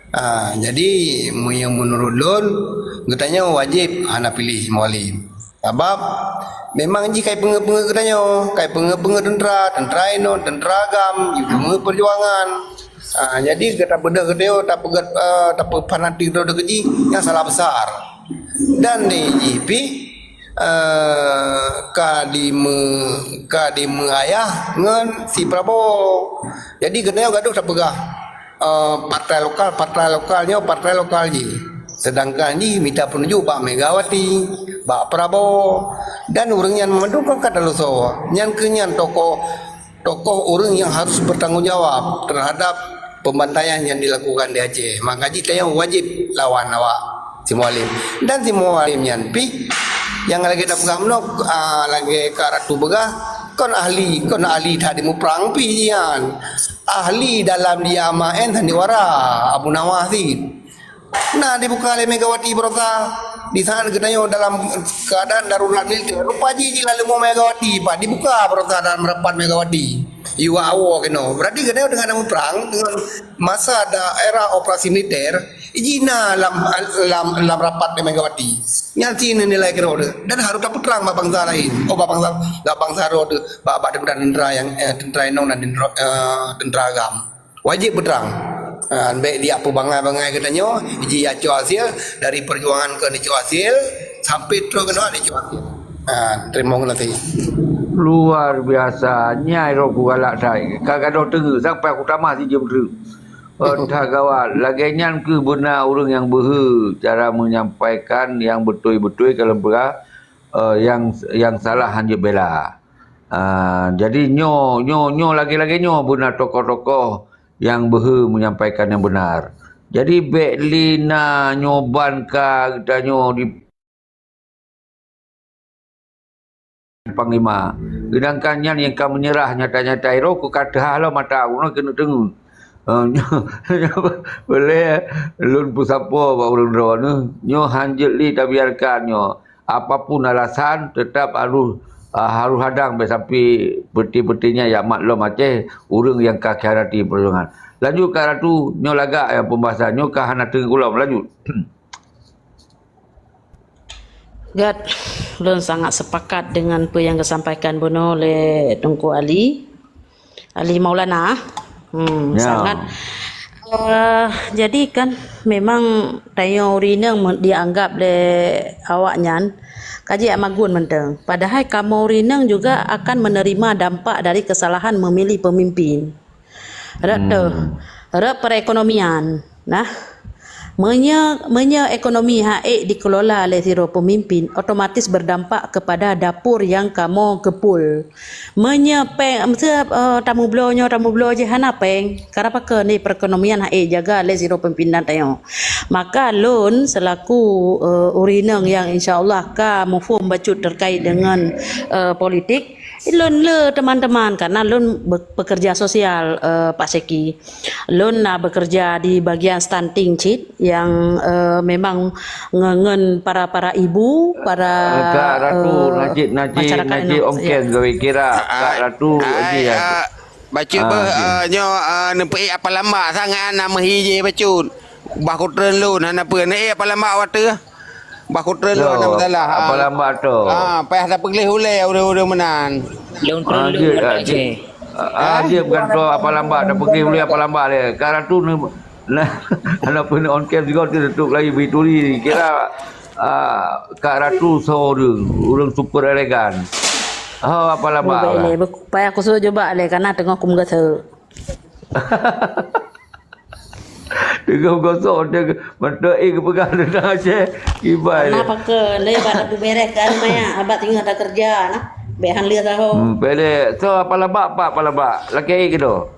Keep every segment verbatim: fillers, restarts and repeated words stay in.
Ah, jadi, meunyoe meunurot lôn, geutanyoe wajéb hana piléh Mualem. Sabab memang jih kai peungeuet-peungeuet geutanyoe, kai peungeuet-peungeuet teuntra, teuntra inong, teuntra agam, peungeuet peujuangan. Ah, jadi gata beudôh geutanyoe tapeugét, eh, tapeufanatik droe keu jih nyang salah besar. Dan di jih pih, eh, ka dime-, ka dimeuayah ngon si Prabowo. Jadi geutanyoe gadoh tapeugah, eh, partai lokal, partai lokal nyoe, partai lokal jih. Sedangkan jih mita peununjuk bak Megawati, bak Prabowo. Dan ureuëng nyan mandum kan ka talusoe. Nyan keuh nyan tokoh, tokoh ureuëng nyang harus bertanggung jawab terhadap pembantaian yang dilakukan di Aceh. Maka jih tanyoe wajéb lawan awak si Mualem. Dan si Mualem nyan pih nyang lagée tapeugah meunoe, ah, lagée Kak Ratu peugah, kon ahli, kon ahli that di muprang pih nyan. Ahli dalam dia maén sandiwara, Abu Nawas cit. Na dibuka lé Megawati baroesa. Di saat geutanyoe dalam keadaan darurat militer, rupa jih jilalu Megawati, bah dibuka baroesa dalam rapat Megawati. Yuwa awo keunoe. Berarti geutanyoe teungoh muprang dengan masa daerah operasi militer, jih na lam, lam, lam rapat lé Megawati. Nyan cit nilai keudroe. Dan harus tapeutrang bak bansa laén. Oh, bak bansa, bak bansa droe, bak, bak teuntara-teuntara nyang, eh, teuntara inong dan teuntara, eh, teuntara agam. Wajéb beutrang. Ha, bék diaku bangai-bangai geutanyoe, jih ya cok hasil, dari perjuangan keu nicok hasil, sampai trok keunoe nicok hasil. Ha, terima kasih. Luar biasa, nyai roh ku galak that. Ka gadoh teungeut, sampai aku tamah sijeuem treuk. Oh, that gawat. Lagée nyan keuh beuna ureuëng nyang beuhe cara menyampaikan yang beutôi-beutôi kalau peugah, eh, yang, yang salah hanjeuet bela. Ah, jadi nyoe, nyoe, nyoe lagée-lagée nyoe beuna tokoh-tokoh nyang beuhe menyampaikan nyang beunar. Jadi bék lé na nyoe ban ka geutanyoe di panglima. Sedangkan nyan nyang ka meunyeurah nyata-nyata, roh ku ka teuhah lom mata geutanyoe keuneuk teungeut. Eh, nyoe, nyoe boleh lôn peusapoe bak ureuëng droeneuh. Nyoe hanjeuet lé tabiarkan nyoe. Apapun alasan, tetap harus, ah, harus hadang bak sampai peuti-peuti nyan jak maklum Aceh, ureuëng nyang ka khianati perjuangan. Lanjut Kak Ratu, nyoe lagak nyang pembahasan, nyoe ka hana teungoh lom, lanjut. Gét, lôn sangat sepakat dengan apa yang disampaikan bunoe lé Teungku Ali. Ali Maulana. Hmm, ya. Sangat. Eh, jadi kan memang tanyoe ureuëng inong me-, dianggap lé awaknyan ka jeuet magun mantong. Padahai kamoe ureuëng inong juga akan menerima dampak dari kesalahan memilih pemimpin. Rot tu, hmm, rot perekonomian. Nah, meunyoe, meunyoe ekonomi hana ék dikelola lé sidroe pemimpin, otomatis berdampak kepada dapur nyang kamoe keupul. Meunyoe péng, meuseuh, eh, tamubloe nyoe, tamubloe jih hana péng, karapa keuh ni perekonomian hana ék jaga lé sidroe pimpinan tanyoe. Maka lôn selaku, eh, ureuëng inong nyang insya Allah ka muphom bacut terkait dengan, eh, politik, lôn le teman-teman, karena lôn be-, pekerja sosial, eh, Pak Seki. Lôn na bekerja di bagian stunting cit yang, eh, memang nge-, ngon para-para ibu, para, Kak Ratu, eh, najik, najik, masyarakat najik inong. Ongken gawe kira. Ah, Kak Ratu, ah, ajih, ah, ajih. Bacut, ah, beuh, ajih. Ah, nyoe, ah, neupeuék apa lambak sangat nama hije bacut. Bah kutreun lôn hana peue. Neuék apa lambak watèe? Bah kutreun lôn hana masalah. Apa lambak tu? Ah, payah tapeugleh ulèe ureueng-ureueng meunan. Lôn treun lôn, ah, jeuet, ah, jeuet. Ah, jeuet bukan tu apa lambak, tapeugleh ulèe apa lambak lé. Kak Ratu ni, nah, hana peue on cam juga tu tutup lagi beri turi. Kira, ah, Kak Ratu soe ureueng, ureueng super elegan. Oh, apa lambak lah. Payah kusôk jubak lé, karena teungoh kumeugaseuk. Teungoh gosok, dia mantong, eh, geupeugah teuntang Aceh. Kibai. Kenapa ke? Lé bak tabeureh kan, maya abak tinggal takerja nah. Bèk han lé saho. Hmm, pede. So, apa labak, Pak, apa labak? Lakèe keudo.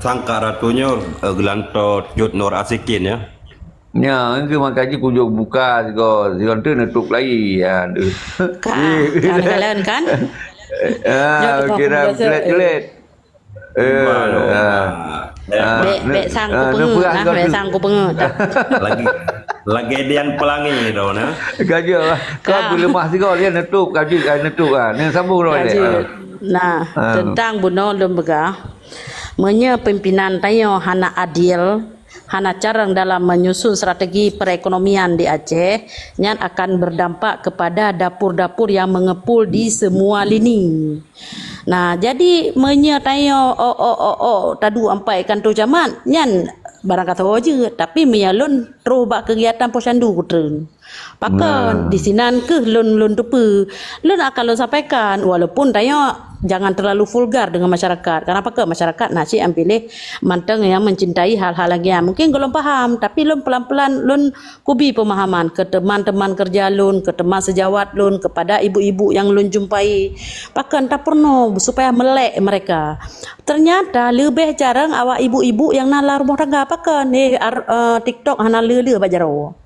Sangka Ratu nyoe, eh, geulantoe Cut Nur Asikin, ya. Nya, engke maka jih kujok buka sigoe, sigoe tu neutup lagi. Ya, tu. Ka, kan, kalon, kan? Ah, kira jelet-jelet. Eh, ah. Bèk, bèk sang kupeungeuet, nah, bèk sang kupeungeuet. Lagi, lagi Dian Pelangi tu, nah. Gaji lah. Kau ka. Beuleumah sigoe, dia neutup, gaji, gaji neutup, ah. Ni sambung dulu, Dek. Gaji. Ah. Nah, ah, teuntang bunoe lôn peugah. Meunyoe pimpinan tanyoe hana adil, hana carông dalam menyusun strategi perekonomian di Aceh, nyan akan berdampak kepada dapur-dapur yang mengepul di semua lini. Nah, jadi meunyoe tanyoe, oh, oh, oh, oh, taduek ampai kantor camat, nyan barang kata jeuet. Tapi meunyoe lôn troh bak kegiatan posyandu kutreun. Pakon, nah, di sinan keuh lôn, lôn teupeue. Lôn akan lôn sampaikan, walaupun tanyoe jangan terlalu vulgar dengan masyarakat. Karena pakon, masyarakat na cit nyang piléh mantong nyang mencintai hal-hal lagèe nyan. Mungkin gohlom paham, tapi lôn pelan-pelan lôn kubi pemahaman ke teman-teman kerja lôn, ke teman sejawat lôn, kepada ibu-ibu yang lôn jumpai. Pakon, tapeurunoe supaya melek mereka. Ternyata leubeh carông awak ibu-ibu nyang na lam rumoh tangga. Pakon, eh, ar-, eh, TikTok hana le-le bak jaroe.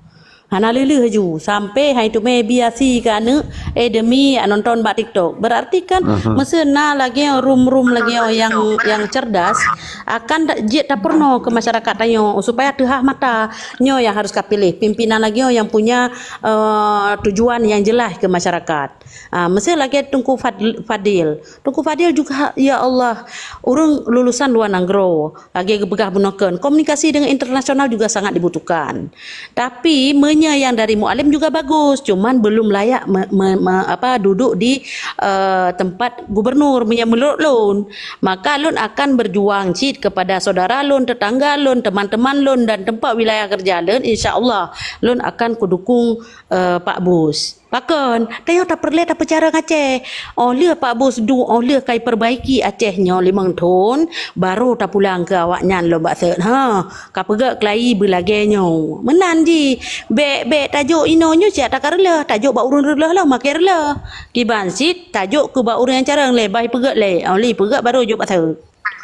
Hana lheueh-lheueh ju, sampai hai teumé biasi keu aneuk, eh, demi nonton bak TikTok. Berarti kan, aha, meuseu na lagèe rum-rum lagèe nyang, nyang cerdas, akan da-, jeuet tapeurunoe keu masyarakat tanyoe, supaya teuhah mata. Nyoe nyang harus kapiléh, pimpinan lagèe nyang punya, eh, tujuan nyang jeulaih keu masyarakat. Ah, meuseu lagèe Teungku Fad-, Fadil. Teungku Fadil juga, ya Allah, ureueng lulusan luar nanggroe, lagèe geupeugah bunoe kheun, komunikasi dengan internasional juga sangat dibutuhkan. Tapi meunyoe nyang dari Mualem juga bagus, cuman belum layak me-, me-, me-, apa, duduk di, eh, tempat gubernur, meunyoe menurut lôn. Maka lôn akan berjuang cit kepada saudara lôn, tetangga lôn, teman-teman lôn, dan tempat wilayah kerja lôn, insya Allah lôn akan kudukung, eh, Pak Bus. Pakon, tanyoe tapeureulèe tapeucarông Aceh. Óh lheueh Pak Bus duek, óh lheueh ka iperbaiki Aceh nyoe limong thon, baru tapulang keu awaknyan lom bak seuet. Ha, kapeugöt keulayi beulagèe nyoe. Meunan jih, bèk, bèk tajok inoe nyoe siat takareuloh, tajok bak ureueng reuloh lom makè reuloh. Kiban cit tajok keu bak ureueng nyang carông lé, bah ipeugöt lé. Óh lheueh ipeugöt baru jok bak seuet.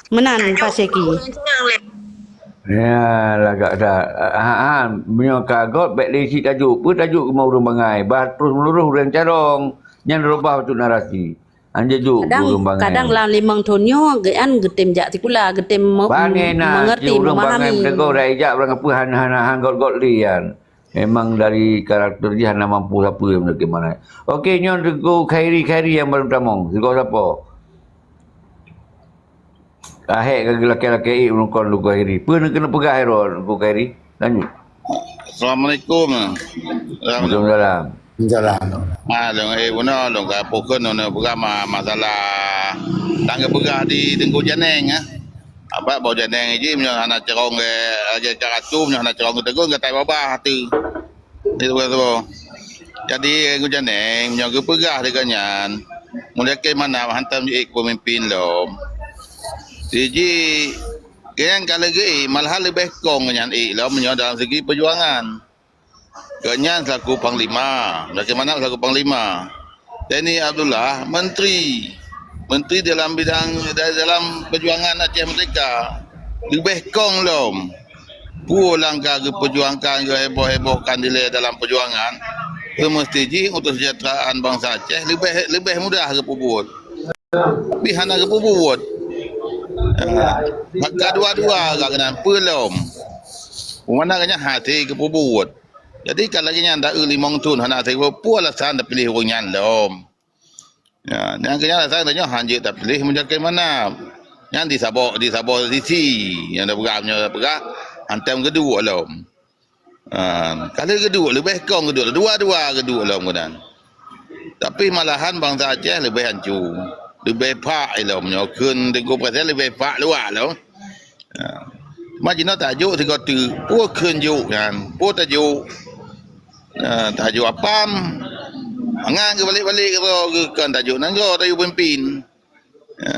Meunan Pak Syeki. Ya, lagak that. Ha, ha, meunyoe ka göt, bèk lé cit tajok. Peue tajok keu ureueng bangai? Bah terus menerus ureueng carông. Nyan reubah bacut narasi. Han jijok keu ureueng bangai. Kadang lam limong thon nyoe, geuan geutem jak sikula, geutem me-, Pane na, mengerti, si ureueng bangai memahami. Meuteugöt dak ijak barang apa han, han, han göt-göt lé nyan. Memang dari karakter jih hana mampu sapeue bagaimana. Okey, nyoe Teungku Khairi, Khairi nyang baru tamong. Sigoe sapo? Ahek ka geulakèe-lakèe ié meunukon Teungku Khairi. Peue nyang keuneuk peugah hai droe Teungku Khairi? Lanjut. Assalamualaikum. Waalaikumsalam. Waalaikumsalam. Ah, lôn, eh, bunoe lôn ka pukon lôn peugah ma-, masalah tangga peugah di Teungku Janeng, ah. Abak bak Janeng jih meunyoe hana carông lagèe, lagèe ka ratu, meunyoe hana carông geuteugön geutai babah tu. Di luwa tu. Jadi, Teungku Janeng, meunyoe geupeugah lagèe nyan, mulai keu mana hantom jiék peumimpin lom. Siji, geuhnyan ka lagèe, malahan leubeh kong nyan ék lom meunyoe dalam segi peujuangan. Geuhnyan selaku panglima, bagaimana selaku panglima? Zaini Abdullah, menteri. Menteri dalam bidang, dalam perjuangan Aceh Merdeka. Leubeh kong lom. Peue nyang ka geupeujuangkan, geuheboh-hebohkan dilèe dalam perjuangan, seumeusti jih untuk kesejahteraan bangsa Aceh leubeh, leubeh mudah geupeubuet. Tapi hana geupeubuet. Ha, maka dua-dua geuhnyan peue lom. Mana geuhnyan hase geupeubuet. Jadi, ka lagèe nyan, taeu limong thon hana teupeue peue alasan tapiléh ureueng nyan lom. Ya, nyang keu nyan alasan tanyoe han jeuet tapiléh Muzakir Manaf. Nyan di saboh, di saboh sisi nyang tapeugah, meunyoe tapeugah, hantom geuduek lom. Ha, ka lheueh geuduek, leubeh kong geuduek, dua-dua geuduek lom keunan. Tapi malahan bansa Aceh leubeh hanco, leubeh phak ilom nyoe kheun Teungku Presiden leubeh phak luwah lom. Ha. Cuma jinoe tajok sigoe teuk, peue kheun jok nyan, peue tajok. Ha, tajok apam. Mangat geubalek-balek keudroe geuh kon tajok nanggroe, tajok peumimpin. Ha.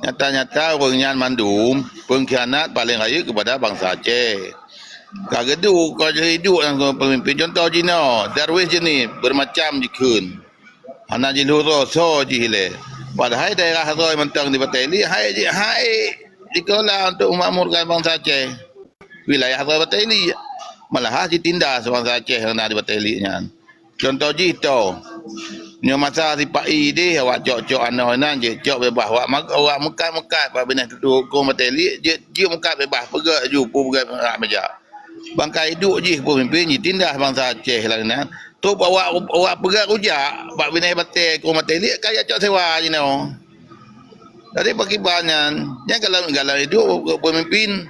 Nyata-nyata ureueng nyan mandum peungkhianat paleng rayeuk keupada bansa Aceh. Ka geuduek, ka jeuet duek nanggroe peumimpin. Cuntoh jinoe, Darwis Jeunieb, beureumacam jikheun. Hana jilhoro soe jih ilèe. Padahai daerah droe mantong di Batèe Iliek, hai ji-, hai dikelola untuk memakmurkan bansa Aceh. Wilayah droe Batèe Iliek. Malahan jitindas bansa Aceh nyang na di Batèe Iliek nyan. Cuntoh jih toh, nyoe masa sipa-i deh awak cok-cok anoe inan jeuet cok beubaih awak mag-, awak meukat-meukat bak binéh tutoe hukôm Batèe Iliek, jeuet, jeuet meukat beubaih, peugöt ju, peugöt bak meja. Bangkai duek jih peumimpin jitindas bansa Aceh lagèe nyan. Trok awak, awak peugöt rujak bak binéh batèe keu maté liek ka jak cok sewa jinoe. Jadi, pakiban nyan, nyan kalau, kalau hidup pemimpin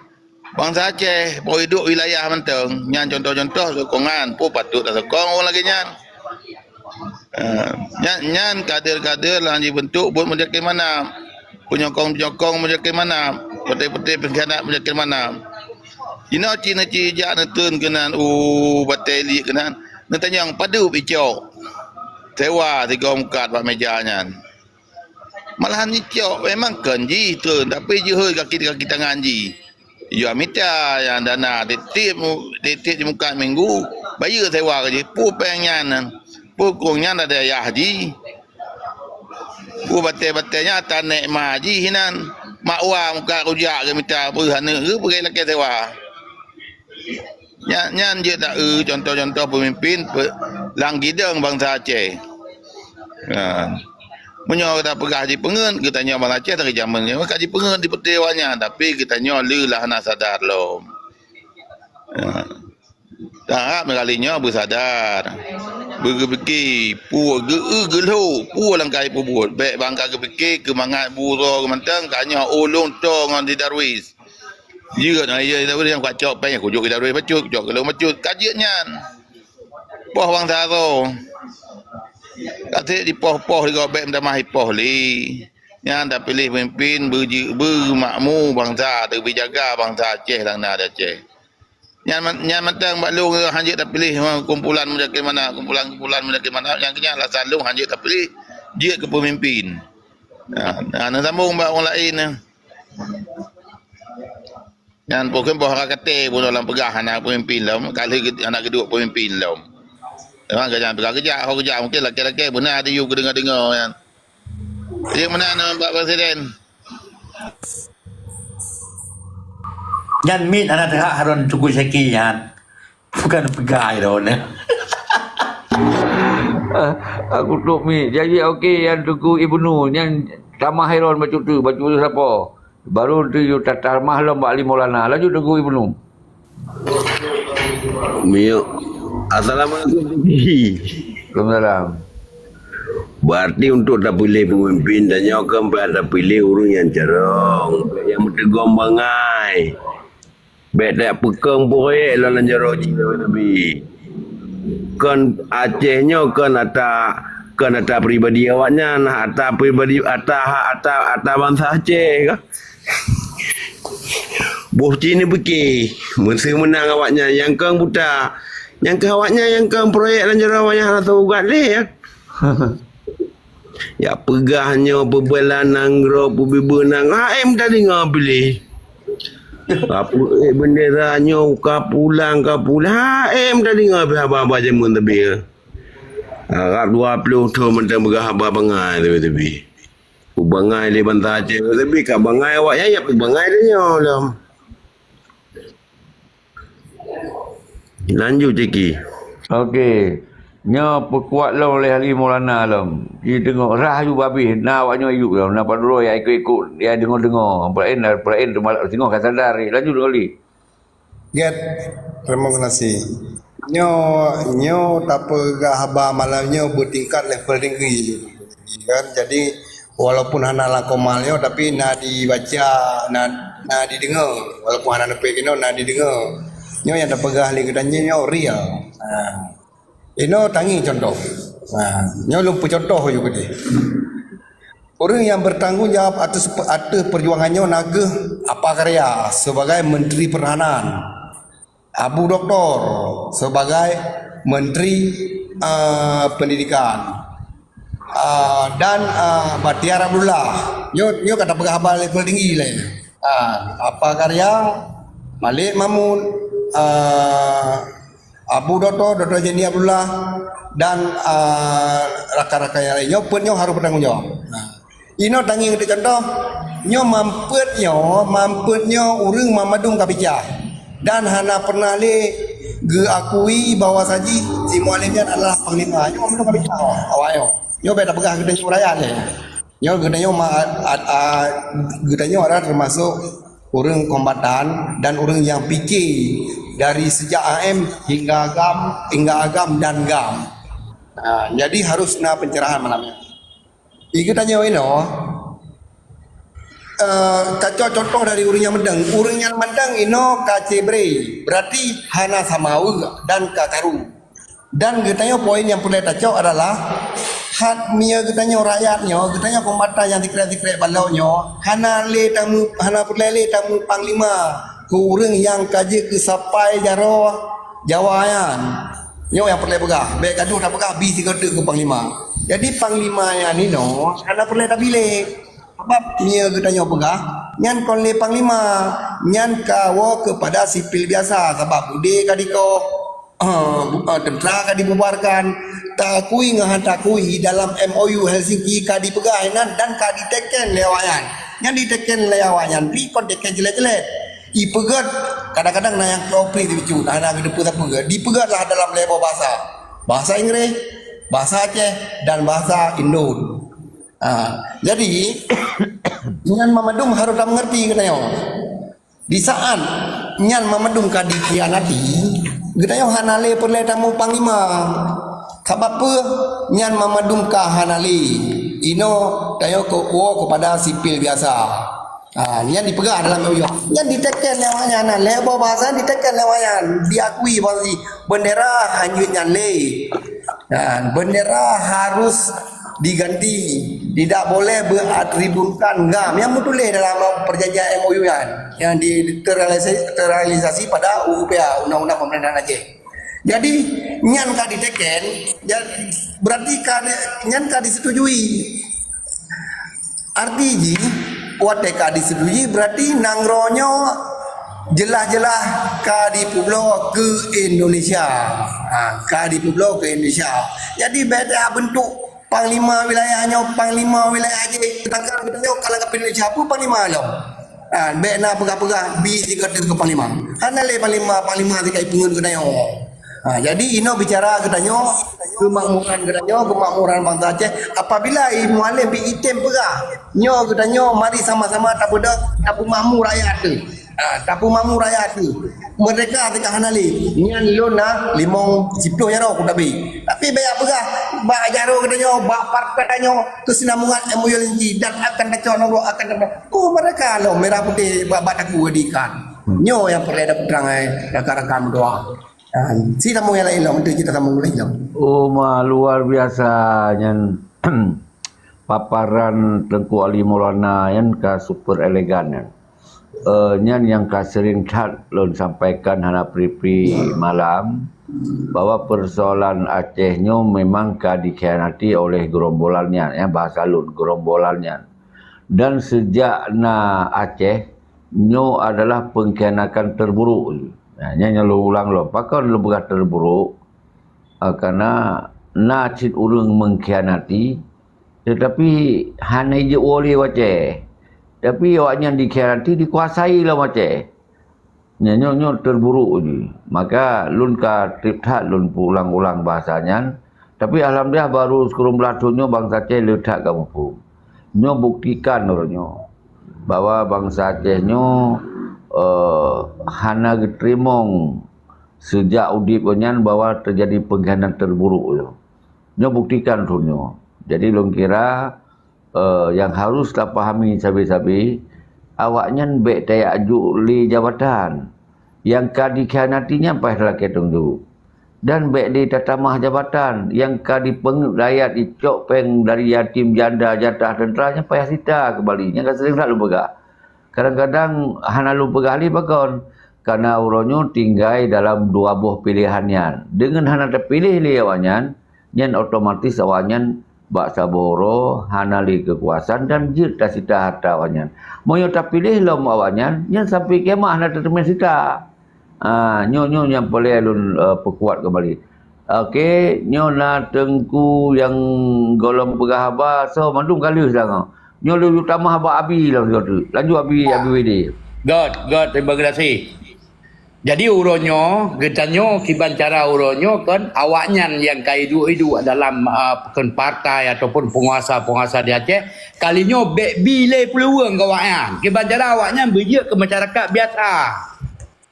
bansa Aceh, bak hidup wilayah mantong, nyan contoh-contoh sokongan, peue patut tasokong ureuëng lagée nyan. Eh, nyan, nyan kader-kader nyang jibentuk buet Muzakir Manaf, penyokong-penyokong Muzakir Manaf, partai-partai pengkhianat Muzakir Manaf. Jinoe cit neucit jak neutreun keunan u batée liek keunan, neutanyong padub icok sewa sigoe mukat bak meja nyan. Malahan icok memang kon jih treun, tapi jihôi kaki-kaki tangan jih. Yue mita nyang dana tieb-tieb mu-, tieb-tieb di mukat minggu, bayeue sewa keu jih. Peue péng nyan, peue kong nyan ata yah jih. Peue batée-batée nyan ata nék ma jih hinan. Mak wa mukat rujak geumita beuh aneuk geuh peugét lakée sewa. Nyan, nyan jeuet taeu contoh-contoh peumimpin pe-, lam gidong bansa Aceh. Ha. Meunyoe tapeugah jipeungeut, geutanyoe bansa Aceh dari jameun nyoe ka jipeungeut di peuté awaknyan, tapi geutanyoe le lah hana sadar lom. Ha. Taharab kali nyoe beusadar. Beugeupike, peue geu-, geulhok, peue langkah peubuet. Bék bangka geupike keu mangat bu droe mantong, ka nyoe ulôn toe ngon si Darwis. Jeuet, ah, iya, iya, iya, kucok péng, kujok kita duit bacut, kujok keu lôn bacut. Ka jeuet nyan. Poh bansa droe. Ka treb dipoh-poh lé gob bék meutamah ipoh lé. Nyan tapiléh peumimpin beujeuet beumakmu bansa, teubi jaga bansa Aceh lam na di Aceh. Nyan man-, nyan mantong bak lôn han jeuet tapiléh, ha, kumpulan Muzakir Manaf, kumpulan-kumpulan Muzakir Manaf, nyan keu nyan alasan lôn han jeuet tapiléh, jeuet keu peumimpin. Nah, nah, neusambông bak ureuëng laén. Nyan pokon boh hara katé pun dalam peugah hana peumimpin lom, ka lheueh geu-, hana geuduek peumimpin lom. Memang geujangan teuka geujak, ho geujak mungken lakée-lakée beuna di yue geudeungoe-deungoe nyan. Jadi meunan ngon Pak Presiden. Nyan miet hana teuhak harôn Teungku Syaki nyan. Bukan peugah droeneuh. Ah, aku tok mi. Jadi okey, yang Teungku Ibnu, yang tamah Heron bacut tu, bacut tu siapa? Baru tu you tatamah lom bak Lima Lana. Laju Teungku Ibnu. Miyuk. Assalamualaikum, Teungku. Waalaikumsalam. Berarti untuk tapiléh pemimpin, tanyoe kan payah tapiléh ureuëng yang carông, yang meuteugom bangai. Bék tapeukong proyek lam jaroe jih, Nabi. Kon Aceh nyoe kon ata, kon ata pribadi awaknyan, ata pribadi, ata, ata, ata bansa Aceh ka. Boh cit neupike, meuseu meunang awaknyan nyang kong buta. Nyang kong awaknyan nyang kong proyek lam jaroe awaknyan hana teuugat lé, ya. Ya peugah nyoe peubela nanggroe, peubeubaih nanggroe. Haém tadeungoe piléh. Ka peuék bendera nyoe ka pulang, ka pulang. Haém tadeungoe pih haba-haba jameun teubiet. Arab dua ploh thon mantong peugah haba bangai teubiet-teubiet. Peubangai lé bansa Aceh teubiet, ka bangai awaknyan, ya peubangai lé nyoe lom. Lanjut, Ciki. Okey. Nyoe peukuat lom lé Ali Maulana lom. Jiteungoh rhah aju babeh, na awak nyoe ayub lom, na padub droe nyang ikot-ikot, nyang deungoe-deungoe. Peuraén, peuraén teuma singoh ka sadar. Lanjut kali. Get, terima kasih. Nyoe, nyoe tapeugah haba malam nyoe beutingkat level tinggi. Kan? Jadi, walaupun hana lam koma nyoe, tapi na dibaca, na, na dideungoe. Walaupun hana neupék keunoe, na dideungoe. Nyoe nyang tapeugah lé geutanyoe nyoe real. Ha. Inoe tangieng contoh. Ha. Nyoe lôn peucontoh ju keudeh. Ureuëng nyang bertanggung jawab atas, ateueh perjuangan nyoe na geuh Apa Karya sebagai Menteri Pertahanan. Abu Doktor sebagai Menteri, ah, Pendidikan. Ah, dan, ah, Bahtiar Abdullah. Nyoe, nyoe ka tapeugah haba level tinggi lé. Ah, Apa Karya, Malik Mahmud, ah, Abu Doktor, Doktor Zaini Abdullah, dan, ah, rakan-rakan nyang laén. Nyoe peuet nyoe harôh bertanggung jawab. Nah. Inoe tangieng keu contoh, nyoe mampet nyoe, mampet nyoe ureuëng Muhammadun ka picah dan hana pernah lé geuakui bahwa sajih si Mualem nyan adalah panglima. Nyoe Muhammadun ka picah awak nyoe. Nyoe bék tapeugah geutanyoe rakyat lé. Nyoe geutanyoe ma-, a-, a-, geutanyoe adalah termasuk ureuëng kombatan dan ureuëng nyang pike dari sejak A M hingga GAM, hingga AGAM dan GAM. Ha, jadi harus na pencerahan malam nyoe. Di geutanyoe inoe, Eh, tacok contoh dari ureuëng nyang meudeueng. Ureuëng nyang meudeueng inoe ka cebre, berarti hana samawi dan ka karu. Dan geutanyoe poin nyang peureulée tacok adalah, hat meunyoe geutanyoe rakyat nyoe, geutanyoe kombatan nyang sikrek-sikrek balok nyoe, hana lé tamu, hana peureulée lé tamu panglima keu ureuëng nyang ka jeuet keu sapai jaroe Jawa nyan. Nyoe nyang peureulée peugah, bék gadoh tapeugah bi sigoe teuk keu panglima. Jadi panglima nyan inoe hana peureulée tapiléh. Sabab meunyoe geutanyoe peugah, nyan kon lé panglima, nyan ka woe keupada sipil biasa, sabab udé ka dikoh, eh, bu-, eh, teuntra ka dibubarkan, taakui ngon hana taakui dalam M O U Helsinki ka dipeugah inan dan ka diteken lé awaknyan. Nyan diteken lé awaknyan, pi kon teken jeulét-jeulét. Ipeugét, kadang-kadang na nyang kloe pri dicuba, hana geuteupeue sapeue. Dipeugét lah dalam lhée boh bahasa. Bahasa Inggréh, bahasa Aceh, dan bahasa Indon. Ha, jadi, nyan mamandum harôh tameungerti geutanyoe. Di saát nyan mamandum ka dikhianati, geutanyoe hana lé peureulée tamu panglima. Sabab peue? Nyan mamandum ka hana lé. Inoe tanyoe keu woe keupada sipil biasa. Ha, nyan dipeugah dalam M O U. Nyan diteken lé awaknyan, lhée boh bahasa diteken lé awaknyan. Diakui bahwa bendera hanjeuet nyan lé. Dan bendera harus diganti, tidak boleh beratributkan GAM. Nyang meutuléh dalam perjanjian M O U nyan, nyang di-, terrealisasi, terrealisasi pada U U P A, Undang-Undang Pemerintahan Aceh. Jadi, nyan ka diteken, ja-, berarti ka di-, nyan ka disetujui. Arti jih, watée ka disetujui, berarti nanggroe nyoe jeulaih-jeulaih ka dipeubloe keu Indonesia. Ha, ka dipeubloe keu Indonesia. Jadi, bék that beuntuk panglima wilayah nyoe, panglima wilayah jih. Sedangkan geutanyoe ka lagée Indonesia, peue panglima lom? Ha, bék na peugah-peugah bi sigoe teuk keu panglima. Hana lé panglima, panglima sigoe ipeungeut geutanyoe. Ha, jadi inoe bicara geutanyoe, keumakmuran geutanyoe, keumakmuran bansa Aceh. Apabila i Mualem bin Item peugah, nyoe geutanyoe mari sama-sama tapeudong, tapeumakmu rakyat teuh. Ha, tapeumakmu rakyat teuh. Meurdeka teuka hana lé. Nyan lôn na limong siploh jaroe kutabi. Tapi bék peugah, bak jaroe geutanyoe, bak partai tanyoe, keusinambongan M O U L N G dan akan tacok nanggroe akan tacok. Oh, meurdeka lom merah putih bak, bak takue di ikan. Nyoe nyang peureulée tapeutrang, eh, rakan-rakan meutuah. Dan si tamu nyang laén lom, untuk kita sambung lagi lom. Oh, ma, luar biasa nyan paparan Teungku Ali Maulana nyan ka super elegan nyan. Eh, nyan nyang ka sering that lôn sampaikan hana pri-pri malam, bahwa persoalan Aceh nyoe memang ka dikhianati oleh gerombolan nyan, ya, bahasa lôn, gerombolan nyan. Dan sejak na Aceh, nyoe adalah pengkhianatan terburuk. Nah, nyan nyang lôn ulang lom. Pakon lôn peugah terburuk? Ah, karena na cit ureuëng mengkhianati, tetapi hana jeuet woe lé u Aceh. Tapi awaknyan dikhianati, dikuasai lom Aceh. Nyan nyoe, nyoe terburuk jih. Maka lôn ka treb that lôn peuulang-ulang bahasa nyan. Tapi alhamdulillah baru sikureueng blaih thon nyoe bansa Aceh le that ka muphom. Nyoe buktikan uroe nyoe bahwa bansa Aceh nyoe, eh, hana geuteurimong sejak udeb gobnyan bahwa terjadi pengkhianat terburuk nyoe. Nyoe buktikan thon nyoe. Jadi lôn kira, eh, nyang harus tapahami sabe-sabe, awaknyan bék tajak jok lé jabatan. Nyang ka dikhianati nyan payah talakée tanggong jaweueb. Dan bék lé tatamah jabatan, nyang ka dipeungeut rakyat jicok péng dari yatim janda jatah teuntra nyan payah sita keumbali. Nyan ka seuring that lôn peugah. Kadang-kadang hana lôn peugah lé pakon, karena uroe nyoe tinggai dalam dua boh piléhan nyan. Deungon hana tapiléh lé awaknyan, nyan otomatis awaknyan bak saboh uroe hana lé keukuasaan dan jeuet tasita hareuta awaknyan. Meunyoe tapiléh lom awaknyan, nyan sampai kiamat hana tateumeung sita. Ah, nyoe, nyoe nyang peureulée lôn, eh, peukuat keumbali. Oke, nyoe na teungku nyang gohlom peugah haba, so mandum ka lheueh dah nyoe. Nyoe lôn tamah bak Abi lom sigoe teuk. Lanjut Abi, Abi W D. Göt, göt, terima kasih. Jadi uroe nyoe, geutanyoe kiban cara uroe nyoe kon awaknyan nyang ka iduek-iduek dalam, ah, kon partai ataupun penguasa-penguasa di Aceh, kali nyoe bék bi lé peuluweung keu awaknyan. Kiban cara awaknyan beujeuet keu masyarakat biasa.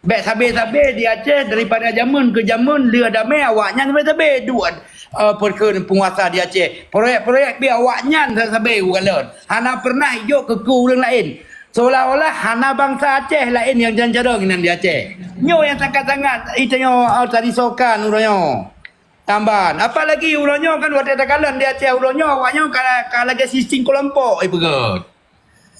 Bék sabe-sabe di Aceh daripada jameun keu jameun le damé awaknyan sabe-sabe duek, eh, peukheun penguasa di Aceh. Proyek-proyek pih awaknyan sabe-sabe ugalon. Hana pernah ijok keu, keu ureuëng laén. Seolah-olah hana bansa Aceh laén nyang jan carông inan di Aceh. Nyoe nyang sangat-sangat itanyoe, oh, tadi sokan uroe nyoe. Tamban. Apalagi uroe nyoe kan watée takalon di Aceh uroe nyoe, awak nyoe ka, ka lagée sistem kelompok ipeugét.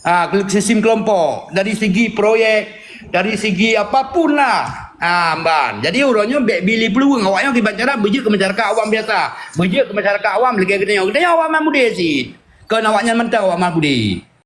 Ah, sistem kelompok. Dari segi proyek, dari segi apapun lah. Ah, ban. Jadi uroe nyoe bék bi lé peuluweung, awak nyoe kiban cara beujeuet keu masyarakat awam biasa. Beujeuet keu masyarakat awam lagée geutanyoe. Geutanyoe awak mat beudé cit. Kon awak nyan mantong awak mat beudé.